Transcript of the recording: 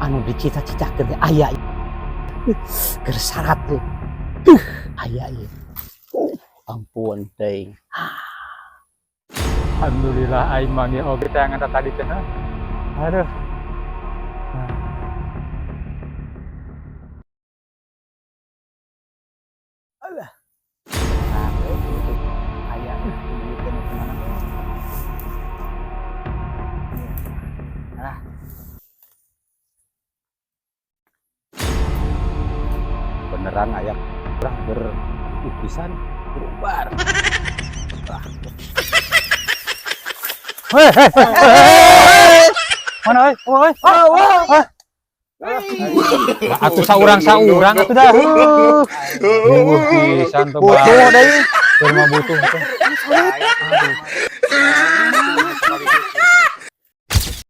Anu dicita-citakeun teh aya. Keur syarat teh. Aya ieu. Ampun teuing. Alhamdulillah, aing manggih oge teh yang tadi teh. Aduh. Alah. Nah, aya duitna kemana? Alah. Beneran aya urang berupisan berubar. Hei, hei, hei. Mana euy? Oh, euy. Oh, atuh saurang-saurang atuh dah. Riweuh pisan tuh. Butuh deui. Keur mah butuh teh.